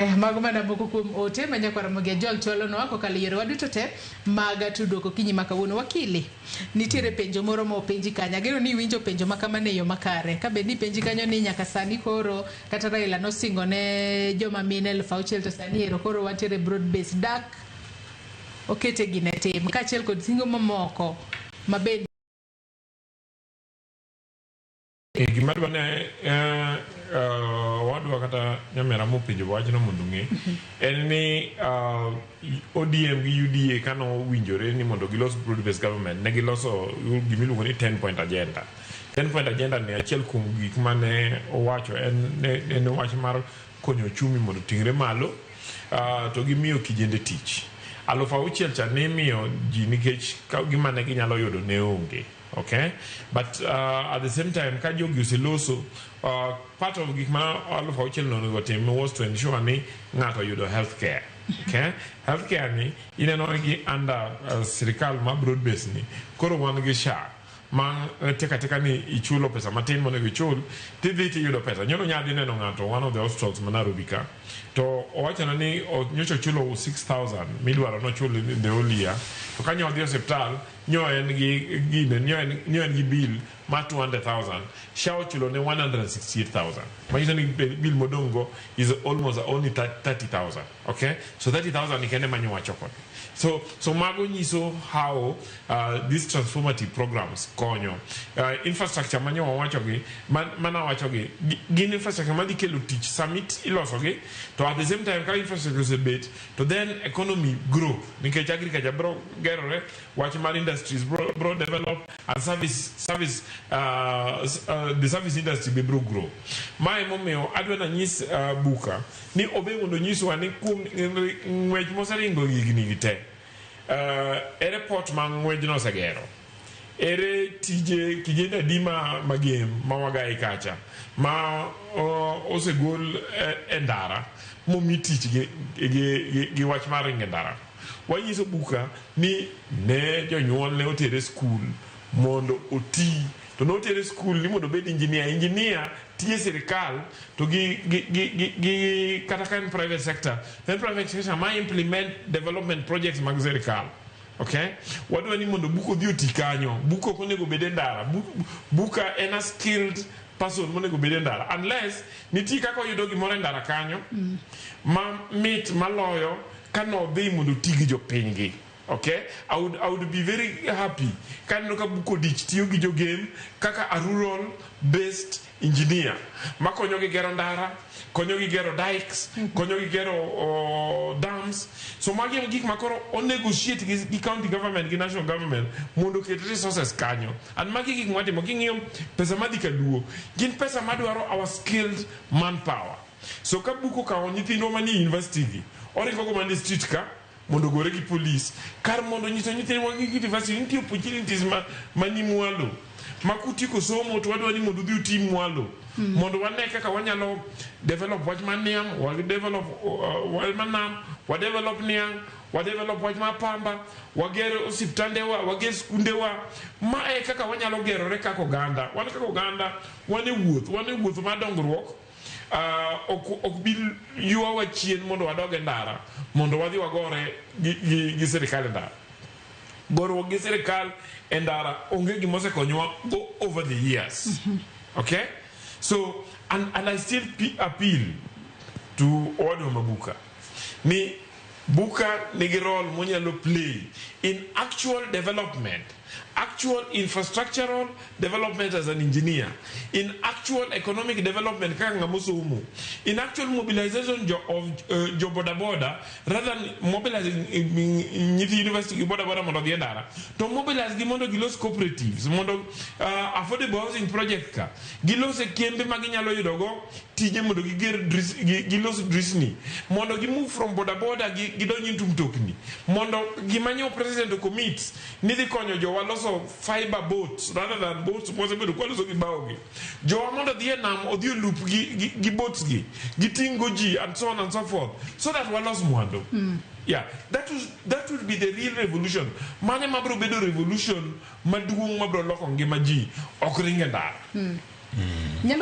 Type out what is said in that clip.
Mago mana moko kuom ote ma nyakwar Ramogi Ajwang' chwalonwa kokalo e yorewa duto te mag tudruok okinyi ma kawuono. Wakili, nitiere penjo moro ma openji kanyo. Ageno ni iwinjo penjo ma kamano e yo makare. Ka bed ni ipenji kanyo ni nyaka sani koro kata Raila nosingo ne joma mine 6,000 to sani ero koro wantiere broad base dak okete gine tim kaachiel kod singo mamoko ma bende Gima adwa ne owadwa kata nyamera mopenjo wachno mondo ong'e en ni ODM gi UDA kane owinjore ni mondo gilos broad based government ne giloso gima iluongo ni 10 point agenda. 10 point agenda ni achiel kuom gik mane owacho en en wach mar konyo ochumi mondo oting're malo to gi miyo kijende tich. 6,000 cha nimiyo ji nikech gima ne ginyalo yudo ne onge. Okay, but at the same time ka jogi oseloso part of gik ma 6,000 no onego otim was to ensure ni ng'ato oyudo health care. Okay, health care ni ineno gi under sirikal ma broad base ni koro wan gi SHA ma tek ateka ni ichulo pesa matin monego ichul tidhi tiyudo pesa. Nyoro nyadhi neno ng'ato one of the hospitals ma Nairobi ka to owachona ni nyocha ochulo 6000 midwaro nochul in the whole year to kanyo odhi osiptal nyo en gi gine nyo en nyo en gi bill mar 200,000 SHA ochulo ne 168,000 manyiso ni bill modong' go is almost only 30,000. Okay, so 30,000 ni kende manyo wacho kode. So mago nyiso how these transformative programs konyo infrastructure manyo wawacho gi mana wacho gi gin infrastructure madhi kelo tich summit iloso gi to at the same time ka infrastructure osebet to then economy grow nikech agriculture bro gerore wach mar industries bro develop and the service industry be bro grow. Mae momiyo adwa nanyis Buka ni obe mondo onyiswa ni kuom ng'wech moseringo higni gi te ere port ma ng'wejno osegero, ere tije kijende adi ma magem ma wagai kacha ma osegol e ndara momi tich gi wach mar ringo e ndara. Wanyiso Buka ni ne jonyuol ne otere skul mondo oti to notere skul ni mondo obed engineer. Engineer tiye sirikal to gi kata ka en private sector to en private sector ma implement development projects mag sirikal. Okay, wadwa ni mondo Buka odhi oti kanyo. Buka ok onego obed e ndara. Buka en a skilled person monego obed e ndara unless nitie kaka oyudo gimoro e ndara kanyo ma mit maloyo kanodhi mondo oti gi jopinygi. Okay, I would be very happy kaneno ka Buka Odich tiyo gi jogem kaka a rural based engineer makonyogi gero ndara, konyogi gero dikes, konyogi gero dams. So magi e gik makoro o negotiate gi county government gi national government mondo oket resources kanyo. And magi gik mwatimo king'iyo pesa madhi kaluo gin pesa madwaro our skilled manpower. So ka Buka okawo nyithindwa manie university gi oringo go mana e street ka mondo ogore gi polis kar mondo nyiso nyithindwa gi university nitie opportunities ma mani mwalo ma kutieko somo to wadwa ni mondo udhi uti mwalo mondo wane kaka wanyalo develop wach mar niang', wa develop wach mar nam, wa develop niang', wa develop wach mar pamba, wager osiptandewa, wager skundewa. Ma e kaka wanyalo gerore kaka oganda. Wan kaka oganda wan e wuoth, wan e wuoth mar dongruok. Ok bi ywawa chien mondo wadog e ndara mondo wadhi wagore gi sirikal e ndara. Goruok gi sirikal e ndara onge gima osekonyowa go over the years. Okay, so and I still appeal to owadwa Mabuka ni Buka nigi role monyalo play in actual development, actual infrastructural development as an engineer, in actual economic development kaka ng'ama osomo, in actual mobilization of jo boda boda rather than mobilizing nyithi university gi boda boda mondo odhi e ndara to mobilize gi mondo gilos cooperatives mondo affordable housing project ka gilos e kembe ma ginyalo yudo go tije mondo giger gilos drisni mondo gi move from boda boda gi gidonj into mtokni mondo gima nyo president commit ni dhi konyo jowa loso fiber boats rather than boats mosebedo kwaloso gi bao gi jowa mondo odhi e nam odhi olup gi boats gi giting' go ji and so on and so forth so that walos mwandu. Yeah, that would be the real revolution. Mane mabro bedo revolution maduong' mabro loko ngima ji ok ring e ndara. Nyalo.